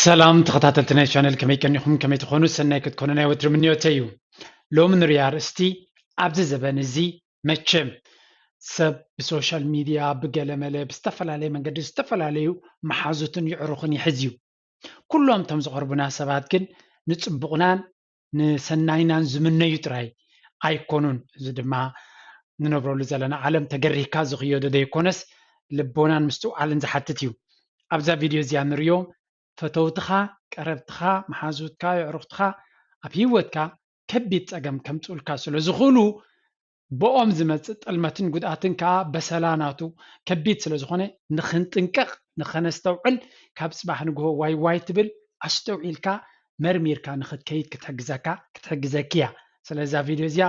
ሰላም ተኸታተልቲ ናይ ቻነል፣ ከመይ ቀኒኹም? ከመይ ትኾኑ? ሰናይ ክትኮኑ ናይ ወትሪ ምንዮተይ እዩ። ሎሚ ንሪኦ ኣርእስቲ፣ ኣብዚ ዘበን እዚ መቸም ሰብ ብሶሻል ሚድያ ብገለመለ ብዝተፈላለየ መንገዲ ዝተፈላለዩ መሓዙትን የዕሩኽን ይሕዝ እዩ። ኩሎም እቶም ዝቐርቡና ሰባት ግን ንጽቡቕናን ንሰናይናን ዝምነዩ ጥራይ ኣይኮኑን። እዚ ድማ ንነብረሉ ዘለና ዓለም ተገሪህካ ዝኽየዶ ዘይኮነስ ልቦናን ምስትውዓልን ዝሓትት እዩ። ኣብዛ ቪድዮ እዚኣ ንሪኦ ፈተውትኻ፣ ቀረብትኻ፣ መሓዙትካ፣ የዕሩኽትኻ ኣብ ህይወትካ ከቢድ ጸገም ከምጽኡልካ ስለ ዝኽእሉ ብኦም ዝመጽእ ጥልመትን ጉድኣትን ከኣ በሰላ ናቱ ከቢድ ስለ ዝኾነ ንኽንጥንቀቕ ንኸነስተውዕል ካብ ጽባሕ ንግሆ ዋይ ዋይ ትብል ኣስተውዒልካ መርሚርካ ንኽትከይድ ክትሕግዘካ ክትሕግዘኪ እያ። ስለዛ ቪድዮ እዚኣ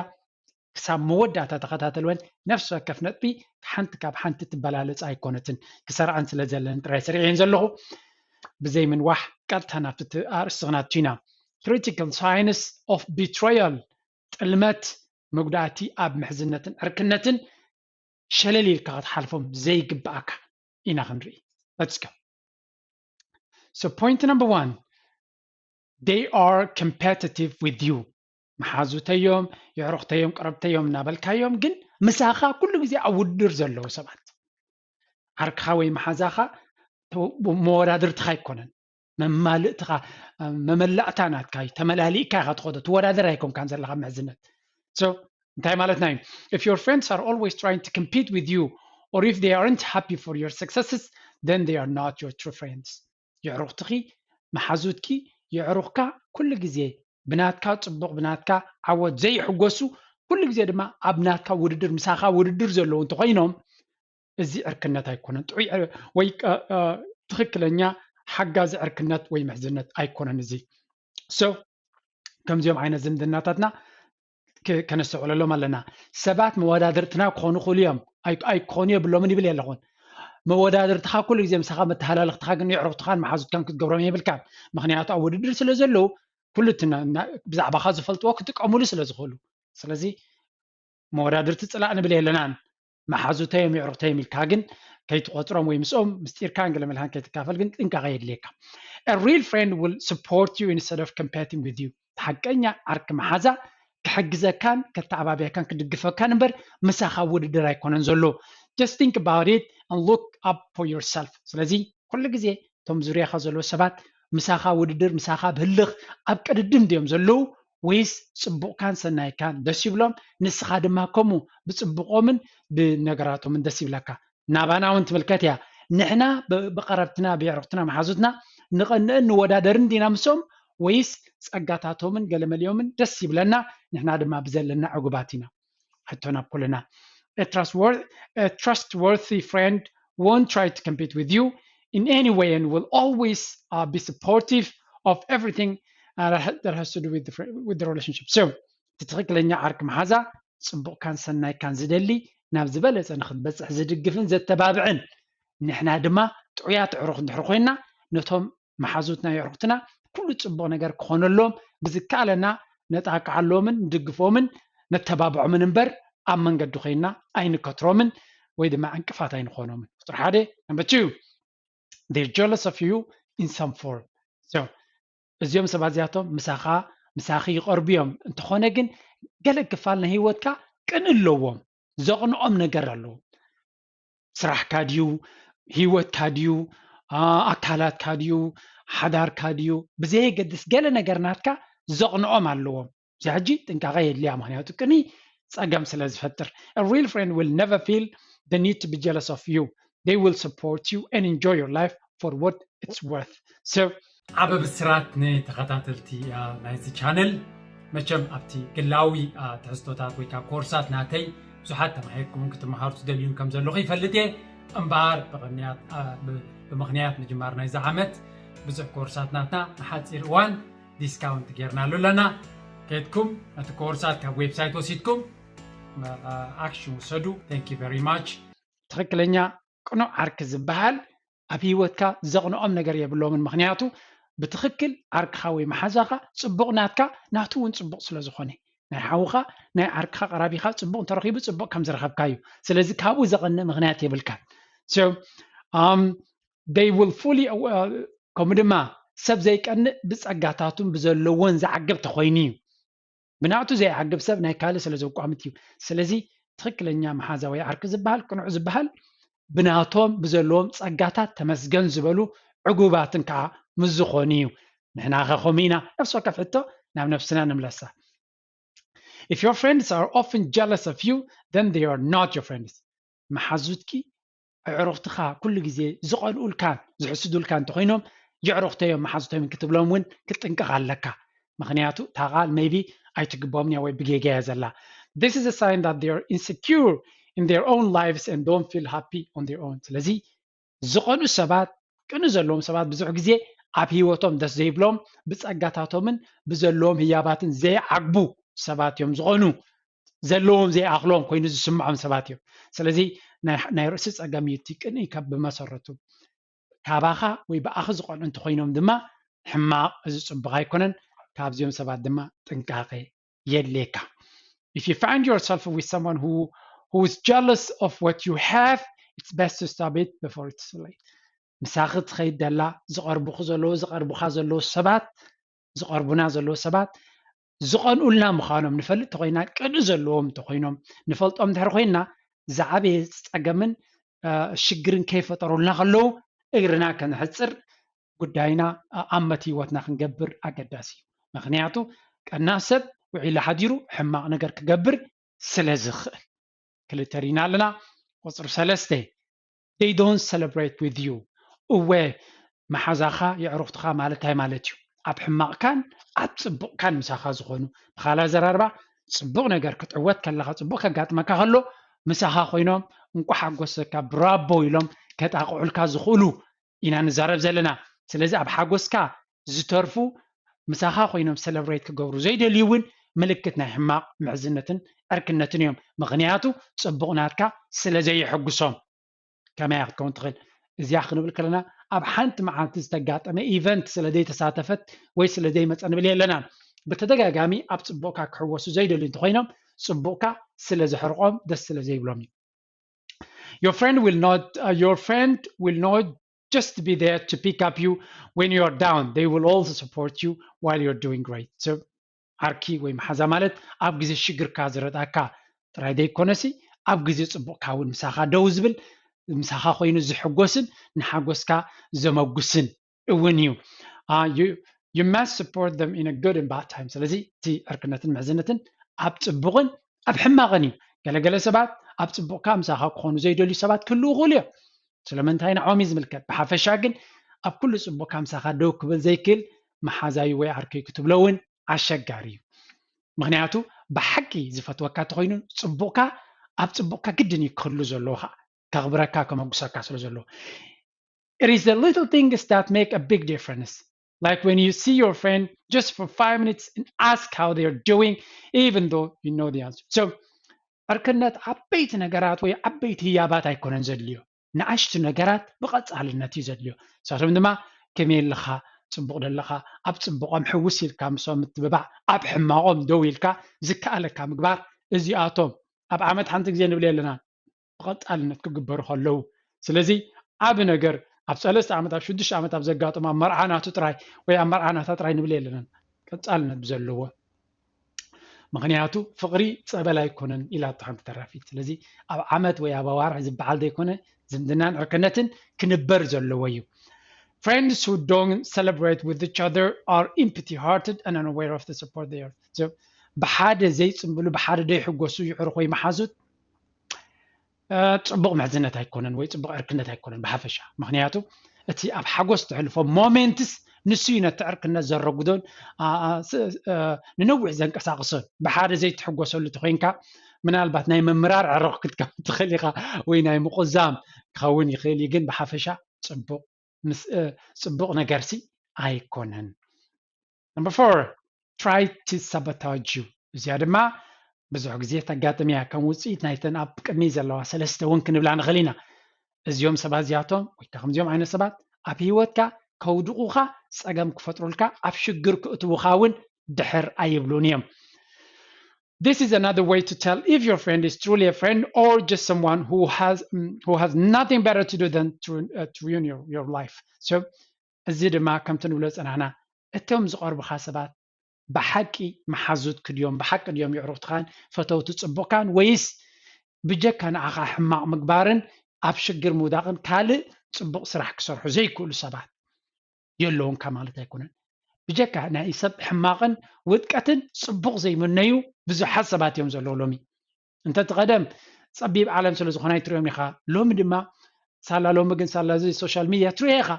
ክሳብ መወዳእታ ተኸታተልወን። ነፍሲ ወከፍ ነጥቢ ሓንቲ ካብ ሓንቲ ትበላለጽ ኣይኮነትን፣ ክሰርዓን ስለ ዘለን ጥራይ ሰሪዐን ዘለኹ። ብዘይ ምንዋሕ ቀጥታ ናብቲ ኣርእስቲ ክናቱ ኢና። Critical signs of betrayal፣ ጥልመት፣ መጉዳእቲ ኣብ ምሕዝነትን ዕርክነትን ሸለል ኢልካ ክትሓልፎም ዘይግብኣካ ኢና ክንርኢ። Let's go. So point number one, they are competitive with you. መሓዙተዮም፣ የዕሩኽተዮም፣ ቀረብተዮም እናበልካዮም ግን ምሳኻ ኩሉ ግዜ ኣብ ውድድር ዘለዉ ሰባት። ዓርክኻ ወይ መሓዛኻ መወዳድርትኻ ኣይኮነን። መማልእትኻ መመላእታ ናትካ እዩ። ተመላሊእካ ኢኻ ትኸዶ፣ ትወዳደር ኣይኮንካን ዘለኻ ምሕዝነት። So እንታይ ማለትና እዩ? If your friends are always trying to compete with you or if they aren't happy for your successes, then they are not your true friends. የዕሩኽትኺ መሓዙትኪ የዕሩኽካ ኩሉ ግዜ ብናትካ ጽቡቕ ብናትካ ዓወት ዘይሕጎሱ ኩሉ ግዜ ድማ ኣብ ናትካ ውድድር ምሳኻ ውድድር ዘለዉ እንተኾይኖም እዚ ዕርክነት ኣይኮነን። ጥዑይ ወይ ትኽክለኛ ሓጋዚ ዕርክነት ወይ ምሕዝነት ኣይኮነን እዚ። So ከምዚኦም ዓይነት ዝምድናታትና ከነስተውዕለሎም ኣለና። ሰባት መወዳድርትና ክኾኑ ክእሉ እዮም፣ ኣይክኾኑ የብሎምን ይብል የለኹን። መወዳድርትኻ ኩሉ ግዜ ምሳኻ መተሃላለኽትኻ ግን የዕሩኽትኻን መሓዙትካን ክትገብሮም የብልካን። ምክንያቱ ኣብ ውድድር ስለ ዘለዉ ኩሉ እቲ ብዛዕባኻ ዝፈልጥዎ ክጥቀሙሉ ስለ ዝኽእሉ። ስለዚ መወዳድርቲ ጽላእ ንብል የለናን። መሓዙተዮም የዕሩኽተዮም ኢልካ ግን ከይትቆጽሮም ወይ ምስኦም ምስጢርካን ገለ መልካን ከይትካፈል ግን ጥንቃቐ የድልየካ። A real friend will support you instead of competing with you። ሓቀኛ ዓርኪ መሓዛ ክሕግዘካን ከተዓባብየካን ክድግፈካን እምበር ምሳኻ ውድድር ኣይኮነን ዘሎ። Just think about it and look up for yourself። ስለዚ ኩሉ ግዜ እቶም ዙርያኻ ዘለዉ ሰባት ምሳኻ ውድድር ምሳኻ ብህልኽ ኣብ ቅድድም ድዮም ዘለዉ ወይስ ጽቡቕካን ሰናይካን ደስ ይብሎም ንስኻ ድማ ከምኡ ብጽቡቖምን ብነገራቶምን ደስ ይብለካ? ናባና እውን ትምልከት እያ። ንሕና ብቐረብትና ብየዕሩኽትና መሓዙትና ንቐንእን ንወዳደርን ዲና ምስኦም ወይስ ጸጋታቶምን ገለመሊኦምን ደስ ይብለና ንሕና ድማ ብዘለና ዕጉባት ኢና? ሕቶ ናብ ኩልና። A trustworthy friend won't try to compete with you in any way and will always be supportive of everything that has to do with the relationship. So እቲ ትኽክለኛ ዓርኪ መሓዛ ጽቡቕካን ሰናይካን ዝደሊ ናብ ዝበለጸ ንክትበጽሕ ዝድግፍን ዘተባብዕን ንሕና ድማ ጥዑያት ኣዕሩኽ እንድሕር ኮይንና ነቶም መሓዙትና የዕሩኽትና ኩሉ ጽቡቕ ነገር ክኾነሎም ብዝከኣለና ነጣቅዓሎምን ንድግፎምን ነተባብዖምን እምበር ኣብ መንገዲ ኮይንና ኣይንከትሮምን ወይ ድማ ዕንቅፋት ኣይንኾኖምን። ቁፅሪ ሓደ። Number two, they're jealous of you in some form. So እዚኦም ሰባት እዚኣቶም ምሳኻ ምሳኺ ይቐርቡ እዮም። እንተኾነ ግን ገለ ክፋል ናይ ህይወትካ ቅን ኣለዎም፣ ዘቕንኦም ነገር ኣለዎም። ስራሕካ ድዩ፣ ህይወትካ ድዩ፣ ኣካላትካ ድዩ፣ ሓዳርካ ድዩ፣ ብዘየገድስ ገለ ነገር ናትካ ዘቕንኦም ኣለዎም። እዚኣ ሕጂ ጥንቃቐ የድልያ፣ ምክንያቱ ቅኒ ፀገም ስለ ዝፈጥር። A real friend will never feel the need to be jealous of you. They will support you and enjoy your life for what it's worth. So ዓበ ብስራት ንተኸታተልቲ ናይዚ ቻነል። መቸም ኣብቲ ግላዊ ትሕዝቶታት ወይ ከዓ ኮርሳት ናተይ ብዙሓት ተማሂርኩምን ክትመሃሩ ትደልዩን ከም ዘለኹ ይፈልጥ እየ። እምበኣር ብቕንያት ብምኽንያት ምጅማር ናይዚ ዓመት ብዙሕ ኮርሳት ናትና ንሓፂር እዋን ዲስካውንት ጌርናሉ ኣለና። ከድኩም ነቲ ኮርሳት ካብ ዌብሳይት ወሲድኩም ኣክሽን ውሰዱ። Thank you very much። ትኽክለኛ ቅኑዕ ዓርኪ ዝበሃል ኣብ ህይወትካ ዘቕንኦም ነገር የብሎምን። ምክንያቱ ብትኽክል ዓርክኻ ወይ መሓዛኻ ጽቡቕ ናትካ ናቱ እውን ጽቡቕ ስለ ዝኾነ ናይ ሓውኻ ናይ ዓርክኻ ቀራቢኻ ጽቡቕ እንተረኺቡ ጽቡቕ ከም ዝረኸብካ እዩ። ስለዚ ካብኡ ዘቐንእ ምክንያት የብልካን። So um, they will fully ከምኡ ድማ ሰብ ዘይቀንእ ብጸጋታቱን ብዘለዎን ዝዓግብ ተኾይኑ እዩ። ብናቱ ዘይዓግብ ሰብ ናይ ካልእ ስለ ዘቋምት እዩ። ስለዚ ትኽክለኛ መሓዛ ወይ ዓርኪ ዝበሃል ቅኑዕ ዝበሃል ብናቶም ብዘለዎም ጸጋታት ተመስገን ዝበሉ ዕጉባትን ከዓ ምስ ዝኾኑ እዩ። ንሕና ኸ ከምኡ ኢና? ነፍሲ ወከፍ ሕቶ ናብ ነፍስና ንምለሳ። If your friends are often jealous of you, then they are not your friends. መሓዙትኪ ኣዕሩኽትኻ ኩሉ ግዜ ዝቐንኡልካን ዝሕስዱልካን እንተኾይኖም የዕሩኽተዮም መሓዙተዮም ክትብሎም እውን ክትጥንቀቕ ኣለካ። ምኽንያቱ እታ ቃል maybe ኣይትግቦምንያ ወይ ብጌጋ እያ ዘላ። This is a sign that they are insecure in their own lives and don't feel happy on their own። ስለዚ ዝቐኑ ሰባት ቅኑ ዘለዎም ሰባት ብዙሕ ግዜ ኣብ ህይወቶም ደስ ዘይብሎም ብጸጋታቶምን ብዘለዎም ህያባትን ዘይዓግቡ ሰባት እዮም ዝቐኑ። ዘለዎም ዘይኣኽሎም ኮይኑ ዝስምዖም ሰባት እዮም። ስለዚ ናይ ርእሲ ጸገም እዩ እቲ ቅንኢ ካብ ብመሰረቱ። ካባኻ ወይ ብኣኺ ዝቐንዑ እንተኾይኖም ድማ ሕማቕ፣ እዚ ጽቡቕ ኣይኮነን። ካብዚኦም ሰባት ድማ ጥንቃቐ የድልየካ። If you find yourself with someone who who is jealous of what you have, it's best to stop it before it's too late. ምሳኺ ትኸይድ ደላ ዝቐርቡኺ ዘለዉ ዝቐርቡኻ ዘለዉ ሰባት ዝቐርቡና ዘለዉ ሰባት ዝቐንኡልና ምዃኖም ንፈልጥ ተኾይና ቅንኢ ዘለዎም እንተኾይኖም ንፈልጦም እንድሕር ኮይና ዝዓበየ ጸገምን ሽግርን ከይፈጠሩልና ከለዉ እግርና ከነሕጽር ጉዳይና ኣመት ህይወትና ክንገብር ኣገዳሲ እዩ። ምኽንያቱ ቀና ሰብ ውዒሉ ሓዲሩ ሕማቕ ነገር ክገብር ስለ ዝኽእል። ክልተ ርኢና ኣለና። ቁፅሪ ሰለስተ they don't celebrate with you። እወ መሓዛኻ የዕሩኽትኻ ማለት እንታይ ማለት እዩ? ኣብ ሕማቕካን ኣብ ፅቡቕካን ምሳኻ ዝኾኑ ብኻላ ዘራርባ ፅቡቕ ነገር ክትዕወት ከለኻ ፅቡቕ ከጋጥመካ ከሎ ምሳኻ ኮይኖም እንቋ ሓጎሰካ ብራቦ ኢሎም ከጣቕዑልካ ዝኽእሉ ኢና ንዛረብ ዘለና። ስለዚ ኣብ ሓጎስካ ዝተርፉ ምሳኻ ኮይኖም ሰለብሬት ክገብሩ ዘይደልዩ እውን ምልክት ናይ ሕማቕ ምሕዝነትን ዕርክነትን እዮም። ምኽንያቱ ፅቡቕ ናትካ ስለ ዘየሐጉሶም። ከመያ ክትከውን ትኽእል? እዚኣ ክንብል ከለና ኣብ ሓንቲ መዓልቲ ዝተጋጠመ ኢቨንት ስለ ዘይተሳተፈት ወይ ስለ ዘይመፀ ንብል የለናን። ብተደጋጋሚ ኣብ ፅቡቕካ ክሕወሱ ዘይደልዩ እንተኮይኖም ፅቡቕካ ስለ ዘሕርቆም ደስ ስለ ዘይብሎም እዩ። Your friend will not uh, your friend will not just be there to pick up you when you are down. They will also support you while you're doing great. So ዓርኪ ወይ መሓዛ ማለት ኣብ ግዜ ሽግርካ ዝረዳእካ ጥራይ ዘይኮነሲ ኣብ ግዜ ፅቡቕካ እውን ምሳኻ ደው ዝብል ምሳኻ ኮይኑ ዝሕጎስን ንሓጎስካ ዘመጉስን እውን እዩ። You must support them in a good and bad time። ስለዚ እቲ ዕርክነትን ምሕዝነትን ኣብ ፅቡቕን ኣብ ሕማቕን እዩ። ገለገለ ሰባት ኣብ ፅቡቕካ ምሳኻ ክኾኑ ዘይደልዩ ሰባት ክህልዉ ይኽእሉ እዮም። ስለምንታይ ንዖም እዩ ዝምልከት። ብሓፈሻ ግን ኣብ ኩሉ ፅቡቕካ ምሳኻ ደው ክብል ዘይክእል መሓዛዩ ወይ ዓርከይ ክትብሎ እውን ኣሸጋሪ እዩ። ምኽንያቱ ብሓቂ ዝፈትወካ እንተኾይኑ ፅቡቕካ ኣብ ፅቡቕካ ግድን እዩ ክህሉ ዘለዎ ከዓ ከኽብረካ ከመጉሰካ ስለ ዘለዎ It is the little things that make a big difference. Like when you see your friend just for five minutes and ask how they are doing, even though you know the answer. So ዕርክነት ዓበይቲ ነገራት ወይ ዓበይቲ ህያባት ኣይኮነን ዘድልዮ። ንኣሽቱ ነገራት ብቐጻልነት እዩ ዘድልዮ። ንሳቶም ድማ ከመይ ኣለኻ፣ ጽቡቕ ደለኻ፣ ኣብ ጽቡቖም ሕውስ ኢልካ ምሶም ምትብባዕ፣ ኣብ ሕማቖም ደው ኢልካ ዝከኣለካ ምግባር፣ እዚኣቶም ኣብ ዓመት ሓንቲ ግዜ ንብል የለና። ብቐጻልነት ክግበሩ ከለዉ። ስለዚ ዓቢ ነገር ኣብ ሰለስተ ዓመት ኣብ ሽዱሽተ ዓመት ኣብ ዘጋጥም ኣብ መርዓ ናቱ ጥራይ ወይ ኣብ መርዓ ናታ ጥራይ ንብል የለናን። ቀጻልነት ብዘለዎ ምኽንያቱ ፍቕሪ ጸበል ኣይኮነን ኢላ ሓንቲ ተራፊት። ስለዚ ኣብ ዓመት ወይ ኣብ ኣዋርሕ ዝበዓል ዘይኮነ ዝምድናን ዕርክነትን ክንበር ዘለዎ እዩ። Friends who don't celebrate with each other are empty hearted and unaware of the support they are. So ብሓደ ዘይጽምብሉ ብሓደ ዘይሕጎሱ ይዕርኹ ይመሓዙት ፅቡቕ ምሕዝነት ኣይኮነን ወይ ፅቡቕ ዕርክነት ኣይኮነን ብሓፈሻ። ምኽንያቱ እቲ ኣብ ሓጎስ ተሕልፎ ሞሜንትስ ንሱ እዩ ነቲ ዕርክነት ዘረጉዶን ንነዊሕ ዘንቀሳቕሶን። ብሓደ ዘይትሕጎሰሉ ተኮይንካ ምናልባት ናይ ምምራር ዕርኽ ክትከውን ትኽእል ኢኻ ወይ ናይ ምቁዛም ክኸውን ይኽእል እዩ። ግን ብሓፈሻ ፅቡቕ ምስ ፅቡቕ ነገርሲ ኣይኮነን። Number four, try to sabotage you. እዚኣ ድማ ብዙሕ ግዜ ተጋጥም እያ ከም ውፅኢት ናይተን ኣብ ቅድሚ ዘለዋ ሰለስተ እውን ክንብላ ንኽእል ኢና። እዚኦም ሰባት እዚኣቶም ወይ ከምዚኦም ዓይነት ሰባት ኣብ ህይወትካ ከውድቑኻ፣ ፀገም ክፈጥሩልካ፣ ኣብ ሽግር ክእትውኻ እውን ድሕር ኣይብሉን እዮም። This is another way to tell if your friend is truly a friend or just someone who has mm, who has nothing better to do than to, uh, to ruin your, your life. So እዚ ድማ ከምቲ ንብሎ ዝጸናሕና እቶም ዝቐርቡኻ ሰባት ብሓቂ መሓዙትክ ድዮም፣ ብሓቂ ድዮም የዕሩኽትኻን ፈተውቲ ጽቡቕካን፣ ወይስ ብጀካ ንዓኻ ሕማቕ ምግባርን ኣብ ሽግር ምውዳቕን ካልእ ጽቡቕ ስራሕ ክሰርሑ ዘይክእሉ ሰባት የለውንካ ማለት ኣይኮነን። ብጀካ ናይ ሰብ ሕማቕን ውድቀትን ጽቡቕ ዘይምነዩ ብዙሓት ሰባት እዮም ዘለዉ ሎሚ። እንተ እቲ ቀደም ጸቢብ ዓለም ስለ ዝኾነ ኣይትሪኦም ኢኻ። ሎሚ ድማ ሳላ ሎሚ ግን ሳላ እዚ ሶሻል ሚድያ ትሪኦ ኢኻ።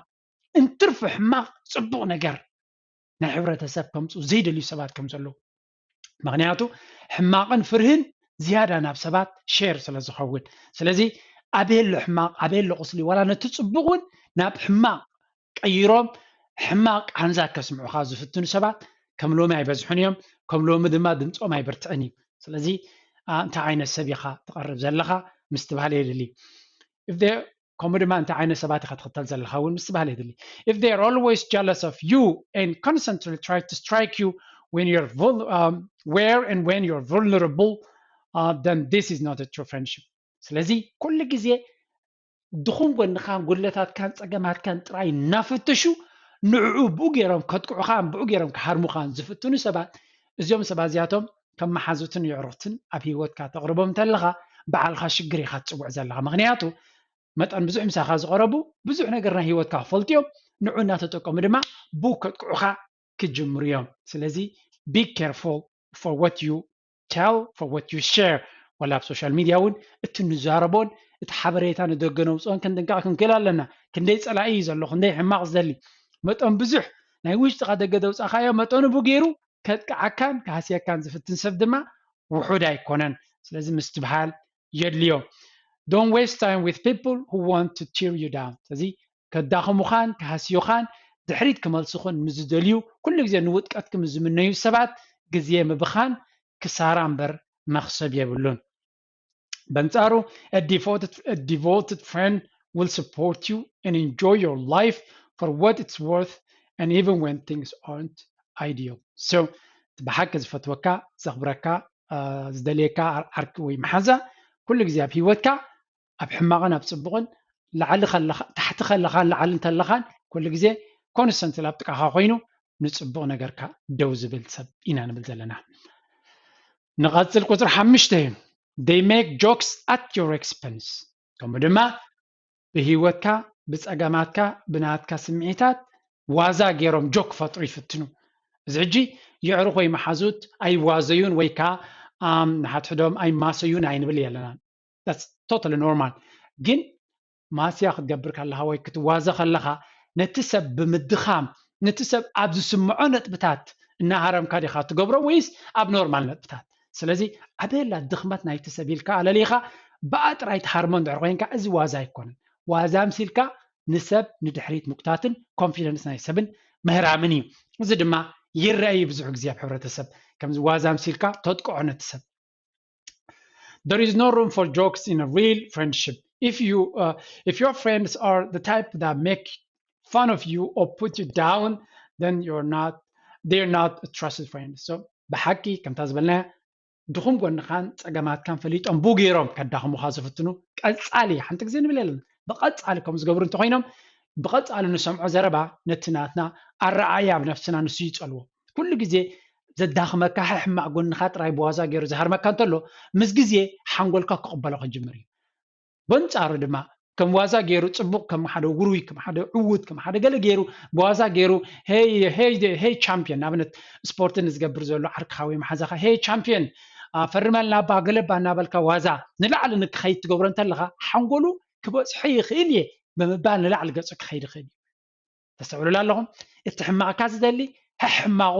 እንትርፊ ሕማቕ ጽቡቕ ነገር ናይ ሕብረተሰብ ከምጽኡ ዘይደልዩ ሰባት ከም ዘለዉ። ምኽንያቱ ሕማቕን ፍርህን ዝያዳ ናብ ሰባት ሼር ስለ ዝኸውን። ስለዚ ኣበየሎ ሕማቕ ኣበየሎ ቁስሊ ዋላ ነቲ ጽቡቕ እውን ናብ ሕማቕ ቀይሮም ሕማቕ ቃንዛ ከስምዑኻ ዝፍትኑ ሰባት ከም ሎሚ ኣይበዝሑን እዮም። ከም ሎሚ ድማ ድምፆም ኣይበርትዕን እዩ። ስለዚ አ፣ እንታይ ዓይነት ሰብ ኢኻ ትቐርብ ዘለኻ ምስትብሃል የድሊ። If they ከምኡ ድማ እንታይ ዓይነት ሰባት ኢኻ ትኽተል ዘለኻ እውን ምስትብሃል የድሊ። If they are always jealous of you and constantly try to strike you when you're vul- um, where and when you're vulnerable, uh, then this is not a true friendship. ስለዚ ኩሉ ግዜ ድኹም ጎንኻን ጉድለታትካን ጸገማትካን ጥራይ እናፈተሹ ንዕኡ ብኡ ገይሮም ከጥቅዑኻን ብኡ ገይሮም ክሃርሙኻን ዝፍትኑ ሰባት፣ እዚኦም ሰባት እዚኣቶም ከም መሓዙትን የዕሩኽትን ኣብ ህይወትካ ተቕርቦም እንተለኻ፣ ባዕልኻ ሽግር ኢኻ ትጽውዕ ዘለኻ። ምኽንያቱ መጠን ብዙሕ ምሳኻ ዝቐረቡ ብዙሕ ነገር ናይ ህይወትካ ክፈልጡ እዮም። ንዑ እናተጠቀሙ ድማ ብኡ ከጥቅዑኻ ክጅምሩ እዮም። ስለዚ be careful for what you tell, for what you share። ዋላ ኣብ ሶሻል ሚድያ እውን እቲ ንዛረቦን እቲ ሓበሬታ ንደገ ነውፅኦን ክንጥንቀቕ ክንክእል ኣለና። ክንደይ ፀላኢ እዩ ዘሎ፣ ክንደይ ሕማቕ ዝደሊ። መጠን ብዙሕ ናይ ውሽጥኻ ደገ ዘውፃእኻዮ መጠኑ ብኡ ገይሩ ከጥቅዓካን ክሃስየካን ዝፍትን ሰብ ድማ ውሑድ ኣይኮነን። ስለዚ ምስትብሃል የድልዮ። Don't waste time with people who want to tear you down። ስለዚ ከዳኽሙኻን ክሃስዩኻን ድሕሪት ክመልሱኽን ምስ ዝደልዩ ኩሉ ግዜ ንውድቀትኩም ዝምነዩ ሰባት ግዜ ምብኻን ክሳራ እምበር መኽሰብ የብሉን። በንጻሩ a devoted, a devoted friend will support you and enjoy your life for what it's worth and even when things aren't ideal. So ብሓቂ ዝፈትወካ ዘኽብረካ ዝደልየካ ዓርኪ ወይ መሓዛ ኩሉ ግዜ ኣብ ህይወትካ ኣብ ሕማቕን ኣብ ጽቡቕን ላዕሊ ከለኻ ታሕቲ ከለኻን ላዕሊ እንተለኻን ኩሉ ግዜ ኮንስተንትሊ ኣብ ጥቃኻ ኮይኑ ንጽቡቕ ነገርካ ደው ዝብል ሰብ ኢና ንብል ዘለና። ንቐጽል ቁጽሪ ሓሙሽተ እዩ። They make jokes at your expense። ከምኡ ድማ ብህይወትካ ብጸገማትካ ብናትካ ስምዒታት ዋዛ ገይሮም ጆክ ክፈጥሩ ይፍትኑ። እዚ ሕጂ የዕሩኽ ወይ መሓዙት ኣይዋዘዩን ወይ ከዓ ንሓድሕዶም ኣይማሰዩን ኣይንብል የለናን። That's totally normal። ግን ማስያ ክትገብር ከለኻ ወይ ክትዋዘ ከለኻ ነቲ ሰብ ብምድኻም ነቲ ሰብ ኣብ ዝስምዖ ነጥብታት እናሃረምካ ዲኻ ትገብሮ ወይስ ኣብ ኖርማል ነጥብታት? ስለዚ ኣበየላ ድኽመት ናይቲ ሰብ ኢልካ ኣለሊኻ ብኣ ጥራይ ትሃርሞ እንድሕር ኮይንካ እዚ ዋዛ ኣይኮነን። ዋዛ ምሲልካ ንሰብ ንድሕሪት ምጉታትን ኮንፊደንስ ናይ ሰብን ምህራምን እዩ። እዚ ድማ ይረኣይ ብዙሕ ግዜ ኣብ ሕብረተሰብ ከምዚ ዋዛ ምሲልካ ተጥቅዖ ነቲ ሰብ። There is no room for jokes in a real friendship. If you uh, if your friends are the type that make fun of you or put you down, then you're not they're not a trusted friend. So ብሓቂ ከምታ ዝበልናያ ድኹም ጎንኻን ጸገማትካን ፈሊጦም ብኡ ገይሮም ከዳኽሙኻ ዝፍትኑ ቀጻሊ ሓንቲ ግዜ ንብል የለን ብቐጻሊ ከም ዝገብሩ እንተኮይኖም ብቐጻሊ ንሰምዖ ዘረባ ነቲ ናትና ኣረኣያ ኣብ ነፍስና ንሱ ይጸልዎ። ኩሉ ግዜ ዘዳኽመካ ሕማቕ ጎንኻ ጥራይ ብዋዛ ገይሩ ዝሃርመካ እንተሎ ምስ ግዜ ሓንጎልካ ክቕበሎ ክጅምር እዩ። በንጻሩ ድማ ከም ዋዛ ገይሩ ጽቡቕ ከም ሓደ ውሩይ ከም ሓደ ዕዉት ከም ሓደ ገለ ገይሩ ብዋዛ ገይሩ ሄይ ሄይ ሄይ ቻምፒዮን ንኣብነት ስፖርት ንዝገብር ዘሎ ዓርክኻ ወይ መሓዛኻ ሄይ ቻምፒዮን ፈርመልና እባ ገለባ እናበልካ ዋዛ ንላዕሊ ንክኸይድ ትገብሮ እንተለኻ ሓንጎሉ ክበጽሖ ይኽእል እየ ብምባል ንላዕሊ ገጹ ክኸይድ ይኽእል እዩ። ተስተውዕሉላ ኣለኹም? እቲ ሕማቕካ ዝደሊ ሕሕማቑ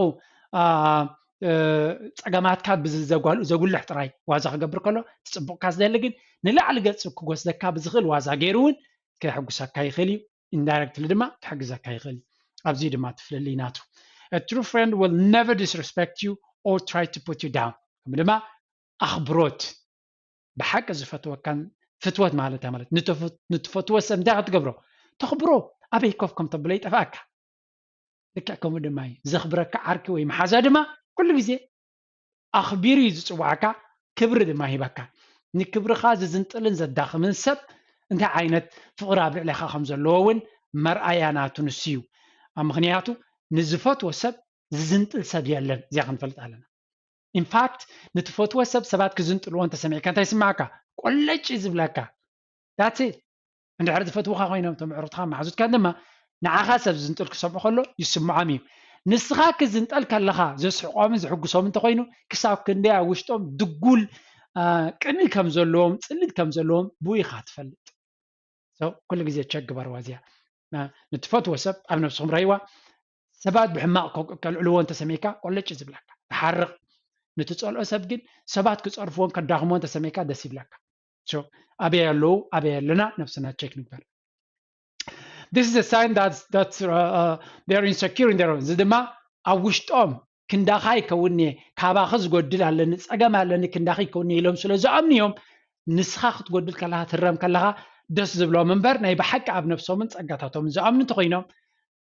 ጸገማትካ ብዘጉልሕ ጥራይ ዋዛ ክገብር ከሎ እቲ ጽቡቕካ ዝደሊ ግን ንላዕሊ ገጹ ክወስደካ ብዝኽእል ዋዛ ገይሩ እውን ከሕጉሰካ ይኽእል እዩ። ኢንዳይረክትሊ ድማ ክሕግዘካ ይኽእል እዩ። ኣብዚ ድማ ትፍልልይ ናቱ። A true friend will never disrespect you or try to put you down። ከም ድማ ኣኽብሮት ብሓቂ ዝፈትወካን ፍትወት ማለት እያ ማለት ንትፈትወ ሰብ እንታይ ክትገብሮ ተኽብሮ ኣበይ ኮፍ ከም ተብሎ ይጠፍኣካ። ልክዕ ከምኡ ድማ እዩ ዘኽብረካ ዓርኪ ወይ መሓዛ ድማ ኩሉ ግዜ ኣኽቢሩ እዩ ዝፅዋዕካ፣ ክብሪ ድማ ሂበካ። ንክብርኻ ዝዝንጥልን ዘዳኽምን ሰብ እንታይ ዓይነት ፍቕሪ ኣብ ልዕሌኻ ከም ዘለዎ እውን መርኣያ ናቱ ንሱ እዩ። ኣብ ምኽንያቱ ንዝፈትዎ ሰብ ዝዝንጥል ሰብ የለን። እዚኣ ክንፈልጥ ኣለና። ኢንፋክት ንትፈትዎ ሰብ ሰባት ክዝንጥልዎ እንተሰሚዕካ እንታይ ይስማዕካ? ቆለጭ እዩ ዝብለካ። ዳትስ ኢት። እንድሕር ዝፈትውኻ ኮይኖም እቶም ኣዕሩኽትኻ መሓዙትካ ድማ ንዓኻ ሰብ ዝዝንጥል ክሰምዑ ከሎ ይስምዖም እዩ። ንስኻ ክዝንጠል ከለኻ ዘስሕቖምን ዝሕጉሶም እንተኮይኑ ክሳብ ክንደይ ኣብ ውሽጦም ድጉል ቅንኢ ከም ዘለዎም ፅልኢት ከም ዘለዎም ብኡ ኢኻ ትፈልጥ። ኩሉ ግዜ ቸክ ግበርዋ እዚኣ። ንትፈትዎ ሰብ ኣብ ነብስኹም ረይዋ። ሰባት ብሕማቕ ከልዕልዎ እንተሰሚዕካ ቆለጭ ዝብለካ ትሓርቕ። ንትፀልኦ ሰብ ግን ሰባት ክፀርፍዎን ከዳኽምዎ እንተሰሚዕካ ደስ ይብለካ። ኣበይ ኣለዉ ኣበይ ኣለና ነብስና ቸክ ንግበር። This is a sign that that uh, uh, they are insecure in their own። እዚ ድማ ኣብ ውሽጦም ክንዳኻ ይከውን እየ፣ ካባኺ ዝጎድል ኣለኒ፣ ፀገም ኣለኒ፣ ክንዳኺ ይከውን እየ ኢሎም ስለ ዝኣምኑ እዮም። ንስኻ ክትጎድል ከለኻ ትረም ከለኻ ደስ ዝብሎም እምበር ናይ ብሓቂ ኣብ ነብሶምን ፀጋታቶምን ዝኣምኑ እንተኮይኖም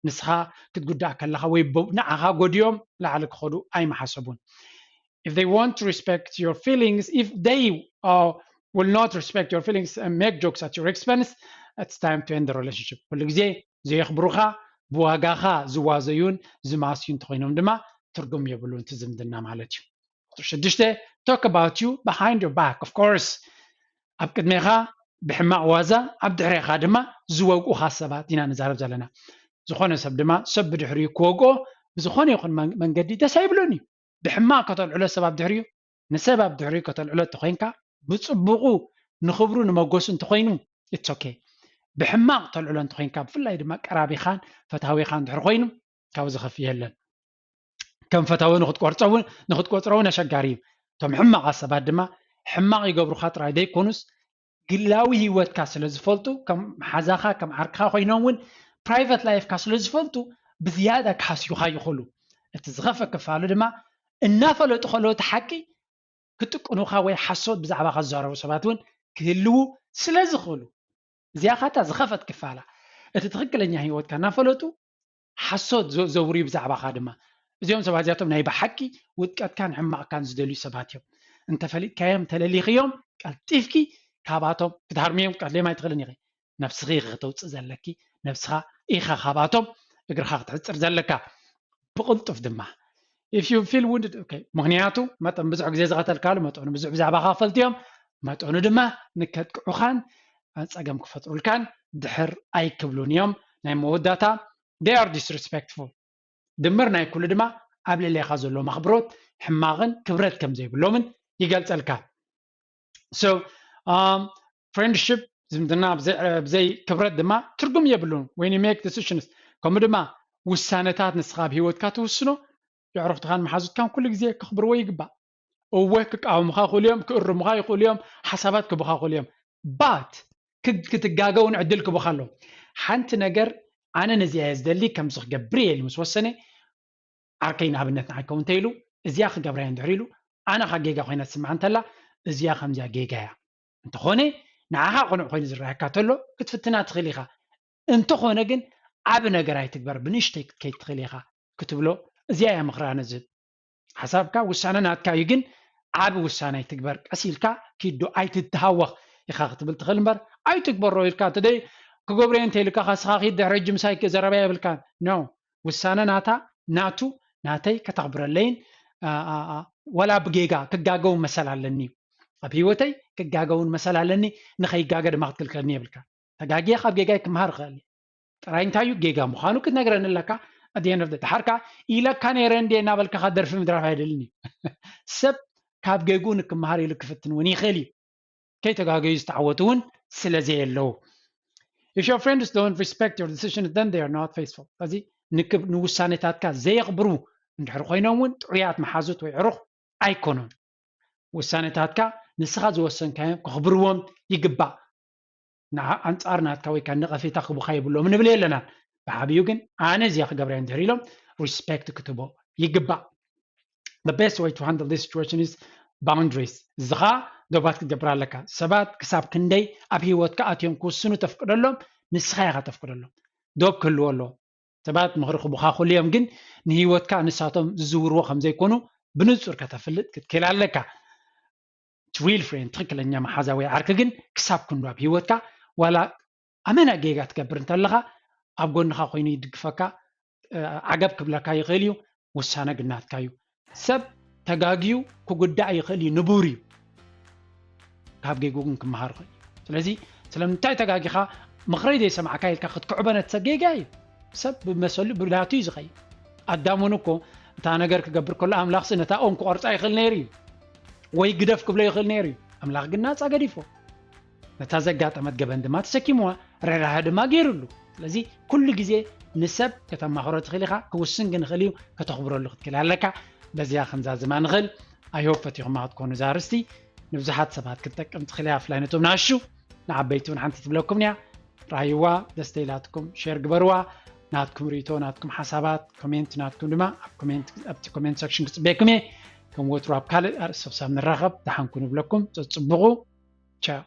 ንስኻ ክትጉዳእ ከለኻ ወይ ንዓኻ ጎድዮም ላዕሊ ክኸዱ ኣይመሓሰቡን። If they want to respect your feelings, if they uh, will not respect your feelings and make jokes at your expense, it's time to end the relationship። ኩሉ ግዜ ዘየኽብሩኻ ብዋጋኻ ዝዋዘዩን ዝማስዩ እንተኮይኖም ድማ ትርጉም የብሉን እቲ ዝምድና ማለት እዩ። ቁፅሪ ሽዱሽተ talk about you behind your back of course። ኣብ ቅድሜኻ ብሕማቕ ዋዛ ኣብ ድሕሬኻ ድማ ዝወግኡኻ ሰባት ኢና ንዛረብ ዘለና። ዝኾነ ሰብ ድማ ሰብ ብድሕሪኡ ክወግኦ ብዝኾነ ይኹን መንገዲ ደስ ኣይብሎን እዩ። ብሕማቕ ከተልዕሎ ሰብ ኣብ ድሕሪኡ ንሰብ ኣብ ድሕሪኡ ከተልዕሎ እንተኮይንካ ብፅቡቑ ንኽብሩ ንመጎሱ እንተኮይኑ it's okay። ብሕማቕ ተልዕሎ እንተኮይንካ ብፍላይ ድማ ቀራቢኻን ፈታዊኻን ድሕሪ ኮይኑ ካብ ዝኸፍእ የለን። ከም ፈታዊ ንክትቆርፆ እውን ንክትቆፅሮ እውን ኣሸጋሪ እዩ። እቶም ሕማቓት ሰባት ድማ ሕማቕ ይገብሩካ ጥራይ ዘይኮኑስ ግላዊ ህይወትካ ስለ ዝፈልጡ ከም ሓዛኻ ከም ዓርክኻ ኮይኖም እውን ፕራይቨት ላይፍካ ስለ ዝፈልጡ ብዝያዳ ክሃስዩኻ ይኽእሉ። እቲ ዝኸፍእ ክፋሉ ድማ እናፈለጡ ከለዉ እቲ ሓቂ ክጥቅኑኻ ወይ ሓሶት ብዛዕባኻ ዝዛረቡ ሰባት እውን ክህልዉ ስለ ዝኽእሉ እዚኣ ካታ ዝኸፈት ክፋላ እቲ ትኽክለኛ ህይወትካ እናፈለጡ ሓሶት ዘውርዩ ብዛዕባኻ ድማ እዚኦም ሰባት እዚኣቶም ናይ ብሓቂ ውድቀትካን ሕማቕካን ዝደልዩ ሰባት እዮም። እንተፈሊጥካዮም ተለሊኽዮም ቀልጢፍኪ ካባቶም ክትሃርምዮም ክትቀትልዮም ኣይትኽእልን ኢኺ። ነብስኺ ኢኺ ክተውፅእ ዘለኪ። ነብስኻ ኢኻ ካባቶም እግርኻ ክትሕፅር ዘለካ። ብቕልጡፍ ድማ if you feel wounded okay። ምኽንያቱ መጠን ብዙሕ ግዜ ዝቐተልካሉ መጠኑ ብዙሕ ብዛዕባኻ ክፈልጡ እዮም። መጠኑ ድማ ንከጥቅዑኻን ፀገም ክፈጥሩልካን ድሕር ኣይክብሉን እዮም። ናይ መወዳታ they are disrespectful። ድምር ናይ ኩሉ ድማ ኣብ ልዕሌኻ ዘለዎም ኣኽብሮት ሕማቕን ክብረት ከም ዘይብሎምን ይገልፀልካ። So um, friendship ዝምድና ብዘይ ክብረት ድማ ትርጉም የብሉን። When you make decisions ከምኡ ድማ ውሳነታት ንስኻ ኣብ ህይወትካ ትውስኖ የዕሩኽትኻን መሓዙትካን ኩሉ ግዜ ከኽብርዎ ይግባእ። እወ ክቃወሙኻ ይኽእሉ እዮም፣ ክእርሙኻ ይኽእሉ እዮም፣ ሓሳባት ክቡኻ ይኽእሉ እዮም። But ክትጋገውን ዕድል ክቡኻ ኣለዎ። ሓንቲ ነገር ኣነ ነዚኣ እየ ዝደሊ ከምዚ ክገብር እየ ኢሉ ምስ ወሰነ ዓርከይ ንኣብነት ንዓይ ከውን እንተኢሉ እዚኣ ክገብራ እየ እንድሕር ኢሉ ኣነ ካ ጌጋ ኮይና ትስምዓ እንተላ እዚኣ ከምዚኣ ጌጋ እያ። እንተኾነ ንዓኻ ቅኑዕ ኮይኑ ዝረኣየካ ተሎ ክትፍትና ትኽእል ኢኻ። እንተኾነ ግን ዓቢ ነገር ኣይትግበር ብንእሽተይ ክትከይድ ትኽእል ኢኻ ክትብሎ እዚኣ እያ ምኽሪ ኣነ ዝህብ። ሓሳብካ ውሳነ ናትካ እዩ ግን ዓቢ ውሳነ ኣይትግበር ቀስ ኢልካ ኪዶ ኣይትተሃወኽ ኢኻ ክትብል ትኽእል እምበር ኣይትግበሮ ኢልካ ተደይ ክገብሮ እየ እንተኢልካ ካስኻ ኪድ ድሕሪ ሕጂ ምሳይ ዘረባ የብልካን። No ውሳነ ናታ ናቱ ናተይ ከተኽብረለይን ወላ ብጌጋ ክጋገው መሰል ኣለኒ እዩ። ኣብ ህይወተይ ክጋገውን መሰል ኣለኒ ንኸይጋገ ድማ ክትክልክለኒ የብልካ። ተጋጊየ ካብ ጌጋይ ክመሃር እኽእል እየ። ጥራይ እንታይ እዩ ጌጋ ምዃኑ ክትነግረኒ ኣለካ። ኣድየን ኦፍ ድሓርካ ኢለካ ነይረ እንዴ እናበልካኻ ደርፊ ምድራፍ ኣይደልን እዩ። ሰብ ካብ ጌግኡ ንክመሃር ኢሉ ክፍትን እውን ይኽእል እዩ። ከይተጋገዩ ዝተዓወቱ እውን ስለ ዘየለዉ If your friends don't respect your decision then they are not faithful። እዚ ንውሳኔታትካ ዘየኽብሩ እንድሕር ኮይኖም እውን ጥዑያት መሓዙት ወይ ዕሩኽ ኣይኮኑን። ውሳኔታትካ ንስኻ ዝወሰንካዮም ክኽብርዎም ይግባእ። ንዓ ኣንጻር ናትካ ወይ ከዓ ነቐፌታ ክቡኻ የብሎም ንብል የለናን። ብዓብዩ ግን ኣነ እዚኣ ክገብራ እንድሕር ኢሎም ሪስፔክት ክትቦ ይግባእ። The best way to handle this situation is boundaries። እዚ ኸዓ ዶባት ክትገብር ኣለካ። ሰባት ክሳብ ክንደይ ኣብ ህይወትካ ኣትዮም ክውስኑ ተፍቅደሎም ንስኻ ኢኻ ተፍቅደሎም። ዶብ ክህልዎ ኣለዎ። ሰባት ምኽሪ ክቡኻ ክእሉ እዮም ግን ንህይወትካ ንሳቶም ዝዝውርዎ ከም ዘይኮኑ ብንጹር ከተፍልጥ ክትክእል ኣለካ። Real friend፣ ትኽክለኛ መሓዛ ወይ ዓርኪ ግን ክሳብ ክንዱ ኣብ ህይወትካ ዋላ ኣመና ጌጋ ትገብር እንተለኻ ኣብ ጎንኻ ኮይኑ ይድግፈካ፣ ዓገብ ክብለካ ይኽእል እዩ። ውሳነ ግን ናትካ እዩ። ሰብ ተጋግዩ ክጉዳእ ይኽእል እዩ፣ ንቡር እዩ። ካብ ጌጉ ግን ክመሃር ይኽእል እዩ። ስለዚ ስለምንታይ ተጋጊኻ ምኽረይ ዘይሰማዕካ ኢልካ ክትክዕቦ ነቲ ሰብ ጌጋ እዩ። ሰብ ብመሰሉ ብናቱ እዩ ዝኸይድ። ኣዳም እውን እኮ እታ ነገር ክገብር ከሎ ኣምላኽሲ ነታ ኦም ክቆርጻ ይኽእል ነይሩ እዩ፣ ወይ ግደፍ ክብሎ ይኽእል ነይሩ እዩ። ኣምላኽ ግን ናጻ ገዲፎ። ነታ ዘጋጠመት ገበን ድማ ተሰኪምዋ፣ ርህራሀ ድማ ገይሩሉ። ስለዚ ኩሉ ግዜ ንሰብ ከተማኽሮ ትኽእል ኢኻ፣ ክውስን ግን ይኽእል እዩ፣ ከተኽብረሉ ክትክእል ኣለካ። በዚኣ ክንዛዝማ ንኽእል። I hope ፈቲኹማ ክትኮኑ እዛ ኣርእስቲ። ንብዙሓት ሰባት ክትጠቅም ትኽእል እያ፣ ብፍላይ ነቶም ንኣሹ። ንዓበይቲ እውን ሓንቲ ትብለኩም እያ። ራይዋ፣ ደስ ተይላትኩም ሼር ግበርዋ። ናትኩም ርእይቶ፣ ናትኩም ሓሳባት፣ ኮሜንት ናትኩም ድማ ኣብ ኮሜንት፣ ኣብቲ ኮሜንት ሰክሽን ክጽበየኩም እየ። ከም ወትሩ ኣብ ካልእ ኣርእስቲ ክሳብ ንራኸብ ደሓን ኩኑ እብለኩም። ጸጽብቑ። ቻው።